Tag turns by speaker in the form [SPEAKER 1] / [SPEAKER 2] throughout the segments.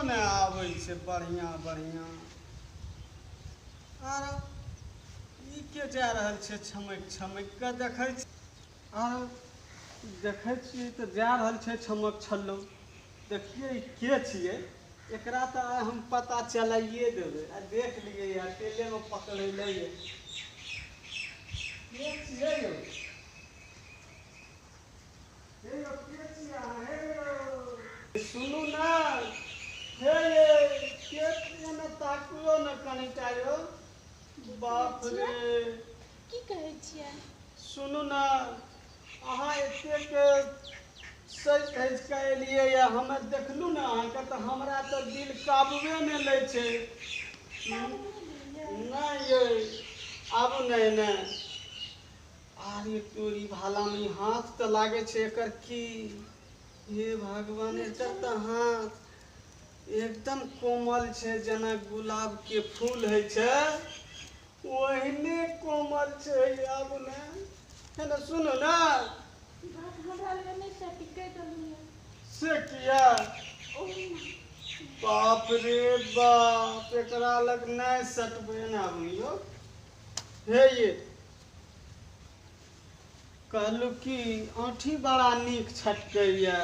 [SPEAKER 1] नहि आबै छै बढ़िआँ बढ़िआँ। आर ई के जा रहल छै छमकि छमकि कऽ देखै छी। आर देखै छियै तऽ जा रहल छै छमक छल्लो। देखियै ई के छियै, एकरा तऽ आइ हम पता चलाइए देबै। आ देख लियै, अकेलेमे पकड़ेलै। के छियै यौ? हे यौ, के छियै अहाँ? हे यौ, सुनू ने। हे ये, के छियै ने? ताकियो ने कनिटा यौ। बाप रे!
[SPEAKER 2] की कहै छियै?
[SPEAKER 1] सुनू ने, अहाँ एतेक सजि धजि कऽ एलियै यऽ, हमे देखलहुँ ने अहाँके तऽ हमरा तऽ दिल काबुए नहि लै छै। नहि यै, आबू ने एने। आरे तोरी भालामे, ई हाथ तऽ लागै छै एकर की? हे भगवान, एकर तऽ हाथ एकदम कोमल छै, जेना गुलाबके फूल होइ छै ओहने कोमल छै। आबू ने, हे ने, सुनू ने।
[SPEAKER 2] बात हमरा लग नहि सटी, कहि देलहुँ यऽ।
[SPEAKER 1] से किया? बाप रे बाप, एकरा लग नहि सटबै ने। आबू यौ। हे ये, कहलहुँ कि औँठी बड़ा नीक छटकैए।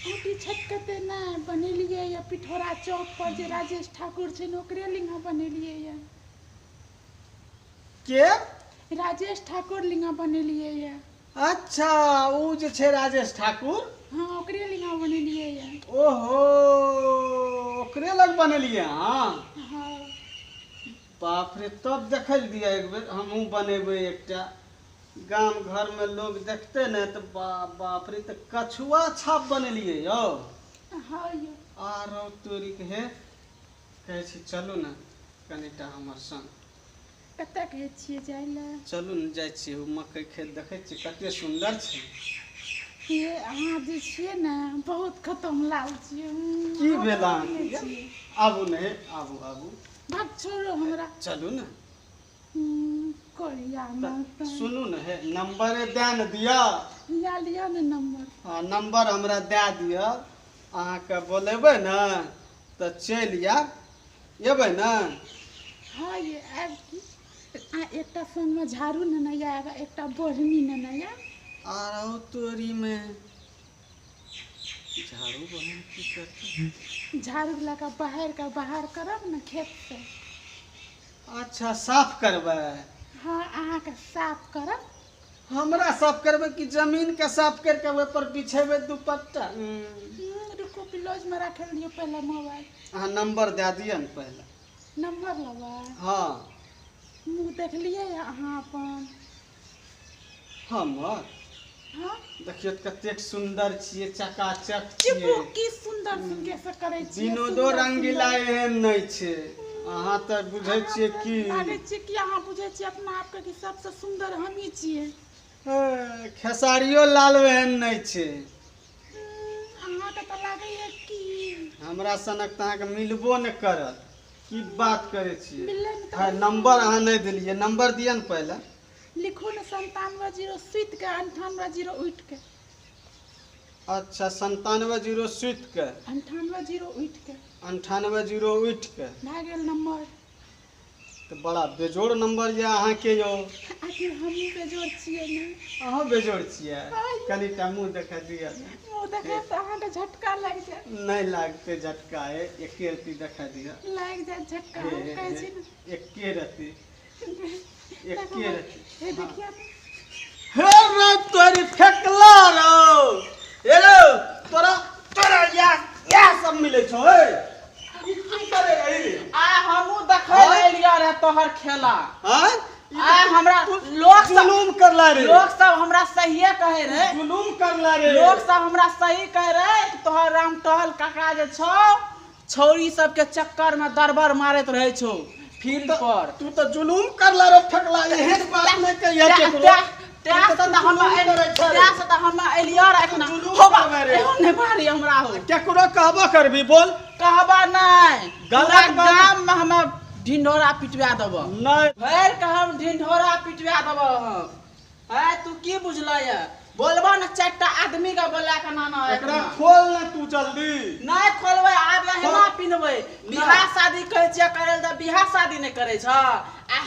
[SPEAKER 2] औँठी छटकतै नहि? बनेलियै यऽ पिठौरा चौक पर जे राजेश ठाकुर छै ने, ओकरे लिंगा बनेलियै यऽ।
[SPEAKER 1] के?
[SPEAKER 2] राजेश ठाकुर लिंगा बनेलियै यऽ।
[SPEAKER 1] अच्छा, ओ जे छै राजेश ठाकुर?
[SPEAKER 2] हँ, ओकरे लिंगा बनेलियै यऽ।
[SPEAKER 1] ओहो, ओकरे लग बनेलियै अहाँ?
[SPEAKER 2] हँ।
[SPEAKER 1] बाप रे, तब देखै लए दिअ एक बेर, हमहूँ बनेबै एकटा। गाम घरमे लोग देखतै ने तऽ बाप रे। तऽ कछुआ छाप बनेलियै यौ?
[SPEAKER 2] हँ यौ।
[SPEAKER 1] आरो तोरीके, हे, कहै छी चलू ने कनिटा हमर संग।
[SPEAKER 2] कतऽ कहै छियै जाइ लए?
[SPEAKER 1] चलू ने, जाइ छियै। ओ मकइ खेत देखै छियै, कते सुन्दर छै।
[SPEAKER 2] ये, अहाँ जे छियै ने, बहुत खतम लाल छियै।
[SPEAKER 1] की
[SPEAKER 2] अहाँ
[SPEAKER 1] भेल
[SPEAKER 2] बहुत
[SPEAKER 1] अहाँके?
[SPEAKER 2] नहि छियै।
[SPEAKER 1] आबू ने हे, आबू आबू।
[SPEAKER 2] भाग, छोड़ो हमरा।
[SPEAKER 1] चलू ने।
[SPEAKER 2] कोरिया
[SPEAKER 1] तऽ
[SPEAKER 2] मे
[SPEAKER 1] सुनू ने हे, नम्बरे दए ने दिअ।
[SPEAKER 2] लए लिअ ने नम्बर।
[SPEAKER 1] हँ, नम्बर हमरा दए दिअ। अहाँके बोलेबै ने तऽ चलि आयब। एबै ने?
[SPEAKER 2] हँ ये, आयब की। आ एकटा संगमे झाड़ू नेने आयब आ एकटा बढ़नी नेने आयब।
[SPEAKER 1] आरो तोरीमे, झाड़ू बहिन की करतै?
[SPEAKER 2] झाड़ू लऽ कऽ बहारि कऽ बाहर करब ने खेतसँ।
[SPEAKER 1] अच्छा, साफ करबै?
[SPEAKER 2] हँ, अहाँके साफ करब।
[SPEAKER 1] हमरा साफ करबै कि जमीनके साफ करि कऽ ओहिपर बिछेबै दुपट्टा?
[SPEAKER 2] रुकू, ब्लाउजमे राखल दियौ पहिले मोबाइल।
[SPEAKER 1] अहाँ नम्बर दए दिअ ने पहिले।
[SPEAKER 2] नम्बर लेबै?
[SPEAKER 1] हँ।
[SPEAKER 2] मुँह देखलियै अहाँ अपन?
[SPEAKER 1] हमर?
[SPEAKER 2] हँ।
[SPEAKER 1] देखियौ तऽ कतेक सुन्दर छियै, चकाचक
[SPEAKER 2] चुपू।
[SPEAKER 1] छियै।
[SPEAKER 2] की सुन्दर सुनके से करै छियै?
[SPEAKER 1] विनोदो
[SPEAKER 2] सुन्दर
[SPEAKER 1] रंगीला
[SPEAKER 2] सुन्दर।
[SPEAKER 1] एहन नहि छै। अहाँ तऽ बुझै
[SPEAKER 2] अहाँ
[SPEAKER 1] छियै
[SPEAKER 2] तऽ
[SPEAKER 1] की
[SPEAKER 2] लागै छियै कि अहाँ बुझै छियै अपना आपके कि सबसँ सुन्दर हमही छियै।
[SPEAKER 1] हे, खेसारियो लाल एहन नहि छै।
[SPEAKER 2] अहाँके तऽ लागैए कि
[SPEAKER 1] हमरा सनक तऽ अहाँके मिलबो नहि करत। की बात करै छियै?
[SPEAKER 2] मिललै ने
[SPEAKER 1] हँ
[SPEAKER 2] तऽ।
[SPEAKER 1] नम्बर अहाँ नहि देलियै। नम्बर दिअ ने पहिले।
[SPEAKER 2] लिखू ने, 970 सुति कऽ 980 उठि कऽ।
[SPEAKER 1] अच्छा, 970 सुति कऽ
[SPEAKER 2] 980 उठि कऽ।
[SPEAKER 1] 980 उठि कऽ।
[SPEAKER 2] भए गेल नम्बर।
[SPEAKER 1] तऽ बड़ा बेजोड़ नम्बर यऽ अहाँके यौ।
[SPEAKER 2] आखिर हमहूँ बेजोड़ छियै ने।
[SPEAKER 1] अहूँ बेजोड़ छियै?
[SPEAKER 2] हँ।
[SPEAKER 1] कनिटा मुँह देखा दिअ ने।
[SPEAKER 2] मुँह देखब तऽ अहाँके झटका लागि जायत।
[SPEAKER 1] नहि लागतै झटका। हे, एके रत्ती देखा दिअ।
[SPEAKER 2] लागि जायत झटका।
[SPEAKER 1] हे
[SPEAKER 2] हम
[SPEAKER 1] हे
[SPEAKER 2] कहै
[SPEAKER 1] हे
[SPEAKER 2] छी ने।
[SPEAKER 1] एके रत्ती, एके रत्ती।
[SPEAKER 2] हे, देखियौ ने।
[SPEAKER 1] हे रे तोरी फेकला रौ, हे रौ, तोरा तोरा इएह इएह सब मिलै छौ। हे, ई की करे रही रे?
[SPEAKER 3] आ हमहूँ देखै लए एलियै रहे तोहर खेला।
[SPEAKER 1] आँय?
[SPEAKER 3] आ हमरा लोक सब
[SPEAKER 1] जुलूम करला रे।
[SPEAKER 3] लोक सब हमरा सहिए कहै रहे।
[SPEAKER 1] जुलूम करला रे।
[SPEAKER 3] लोक सब हमरा सही कहै रहे कि तोहर राम टहल काका जे छौ, छौरी सबके चक्कर में दरबर मारैत रहै छौ फील्ड पर।
[SPEAKER 1] तू तऽ जुलूम करला रे फेकला। एहन बात नहि कहिया केकरो।
[SPEAKER 3] तैं से तऽ हम
[SPEAKER 1] जुलूम करै छे रे।
[SPEAKER 3] तैं से तऽ हम एलियै रहे एखना।
[SPEAKER 1] जुलूम
[SPEAKER 3] हो बा,
[SPEAKER 1] करबै रे।
[SPEAKER 3] एहो नहि मारी हमरा हो।
[SPEAKER 1] केकरो कहबो करबी, बोल।
[SPEAKER 3] कहबा नहि।
[SPEAKER 1] गलत
[SPEAKER 3] पूरा
[SPEAKER 1] बात।
[SPEAKER 3] गाम में हम ढिंढोरा पिटवा देबो।
[SPEAKER 1] नहि।
[SPEAKER 3] भरि के हम ढिंढोरा पिटवा देबो हम। आय, तू की बुझल ये? बोलबो न चारिटा आदमी के बोला के नाना
[SPEAKER 1] एकरा खोल ना तू जल्दी।
[SPEAKER 3] नहीं खोलबै, आब एहिना पिन्हबै। बियाह शादी कहै छियै करै लए तऽ बियाह शादी नहि करै छ। आ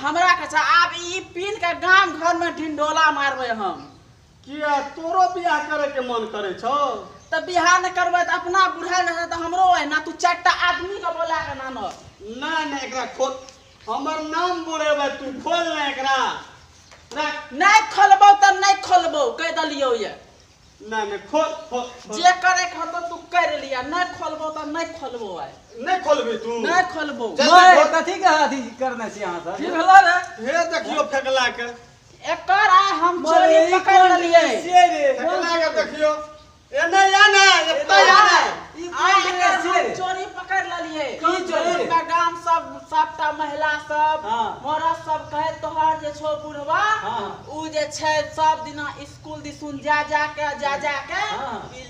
[SPEAKER 3] हमरा के छ आब ई पिन्ह के गाम घर में ढिंढोला मारबै हम।
[SPEAKER 1] किया तोरो बियाह करे के मन करे छौ?
[SPEAKER 3] तऽ बियाह नहि करबै तऽ अपना बुढ़ायल रहतै तऽ हमरो एहिना। तू चारिटा आदमी के बोला के नानऽ।
[SPEAKER 1] ना ना एकरा खोल, हमर नाम बुढ़ेबै तू, खोल ना एकरा।
[SPEAKER 3] नहीं खोलबौ तऽ नहीं खोलबौ, कहि देलियौ ये।
[SPEAKER 1] ना ना खोल खोल,
[SPEAKER 3] जे करे के होतौ तू कर लिया, नहीं खोलबौ तऽ नहीं खोलबौ। आइ
[SPEAKER 1] नहीं खोलबी तू?
[SPEAKER 3] नहीं खोलबौ।
[SPEAKER 4] कथी के अथी करने छी अहाँ सब?
[SPEAKER 1] की भेलो रे? हे देखियो फेकला के,
[SPEAKER 3] एकर आइ हम चोरी पकड़ लेलियै।
[SPEAKER 1] फेकला के देखियो, एने या ना एतय या ना।
[SPEAKER 4] ई कोन ड्रेस छियै रे?
[SPEAKER 3] चोरी पकड़ लेलियै।
[SPEAKER 4] की चोरी?
[SPEAKER 3] गाम सब सबटा महिला सब मरद सब कहे तोहर जे छौ बुढ़वा उ जे छै सब दिना स्कूल दिसुन जा जा के ई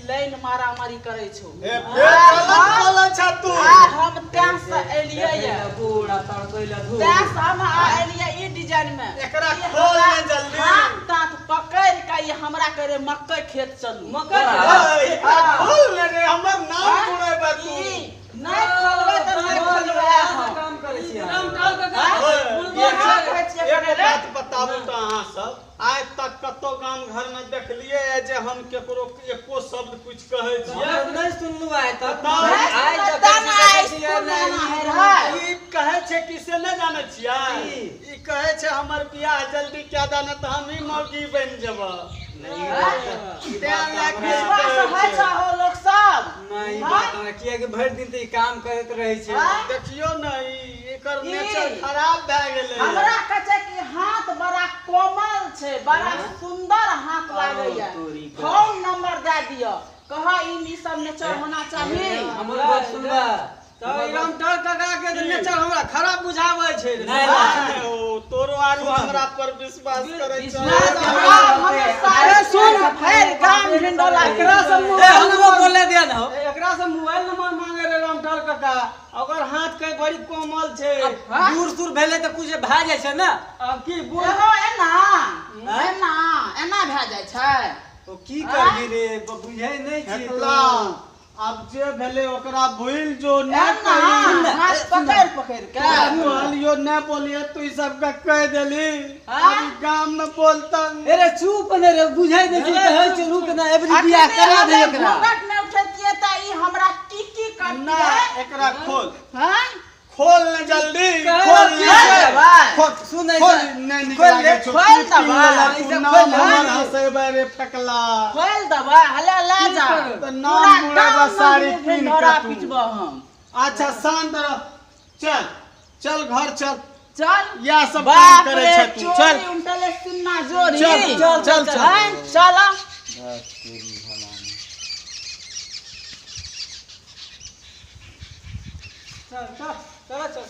[SPEAKER 3] लाइन मारामारी करै छौ।
[SPEAKER 1] ए फेर गलत बोलै छ तू।
[SPEAKER 3] आ हम तैं से एलियै ये,
[SPEAKER 4] पूरा तड़कैला धू,
[SPEAKER 3] तैं से हम एलियै ई डिजाइन में।
[SPEAKER 1] एकरा खोल ने जल्दी।
[SPEAKER 3] हाथ ताथ पकड़ के ई हमरा करे मकई खेत चलू।
[SPEAKER 4] मकई
[SPEAKER 1] एकरा खोल ने रे, हमर नाम बुढ़ेबै तू।
[SPEAKER 3] नहीं खोलबै तऽ नहीं खोलबै।
[SPEAKER 4] काम करै छी
[SPEAKER 1] एक बात बताबू तऽ अहाँ सब आइ तक कतौ गाम घर में देखलियै जे हम केकरो एको शब्द कुछ कहै छियै?
[SPEAKER 4] नहीं सुनलू आइ तक।
[SPEAKER 1] ई कहै छै कि से नहि जानै छियै? ई कहै छै हमर बियाह जल्दी कए दे, नहि तऽ हमही मौगी बनि जेबै।
[SPEAKER 3] लोक सब
[SPEAKER 4] नहीं बात कियाकि भरि दिन तऽ ई काम करैत रहै छै।
[SPEAKER 1] देखियौ ने एकर नेचर खराब भए गेलै।
[SPEAKER 3] हमरा कहै छै कि हाथ बड़ा कोमल छै, बड़ा सुंदर हाथ लागैया, फोन नंबर दए दिअ, कह ई सब नेचर होना चाही।
[SPEAKER 4] हमर गप सुनबा
[SPEAKER 1] तऽ ई रामटहल काका के तऽ नेचर हमरा खराब बुझाबै छै। नहीं ओ तोरो आरू हमरा पर विश्वास करै छै।
[SPEAKER 3] अरे सुन भरि गाम ढिंढोला
[SPEAKER 1] एकरा से
[SPEAKER 4] हमरो बोले दे न हो।
[SPEAKER 1] एकरा से मोबाइल नंबर मांगे रे रामटहल काका, अगर हाथ के बड़ी कोमल छै,
[SPEAKER 4] दूर दूर भेलै तऽ कुछ भए जाइ छै ने।
[SPEAKER 1] अब की बोल
[SPEAKER 3] एहो एना एना एना भए जाइ छै।
[SPEAKER 4] ओ की करबी रे, बुझै नहि छी
[SPEAKER 1] तू। अब जे भेलै ओकरा भूल जो, नै
[SPEAKER 3] हाथ पकड़ पकड़ के
[SPEAKER 1] कहलियो नै बोलिए, तू ई सब के कह देली गाम में बोलतन।
[SPEAKER 4] अरे चुप ने रे, बुझै नै छी कहै छै रुक ना, एबरी बियाह करा दे एकरा।
[SPEAKER 3] घूंघट नै उठैतियै तऽ ई हमरा की की करतियै।
[SPEAKER 1] ना एकरा खोल,
[SPEAKER 3] हां
[SPEAKER 1] खोल ने जल्दी, खोल ने, खोल।
[SPEAKER 4] सुन
[SPEAKER 1] खोल नै निकल
[SPEAKER 3] खोल दबा,
[SPEAKER 1] खोल हंसेबै रे फेकला,
[SPEAKER 3] खोल दबा, हले ला जा
[SPEAKER 1] तऽ नाम बुढ़ेबा साड़ी पिन्ह के तू।
[SPEAKER 3] पिटबो हम।
[SPEAKER 1] अच्छा शांत रह, चल चल घर चल
[SPEAKER 3] चल,
[SPEAKER 1] या सब काम करै छै तू, चल
[SPEAKER 3] उनटले सुन्ना जोरी,
[SPEAKER 1] चल चल चल
[SPEAKER 3] चल।
[SPEAKER 1] चल चल चल चल।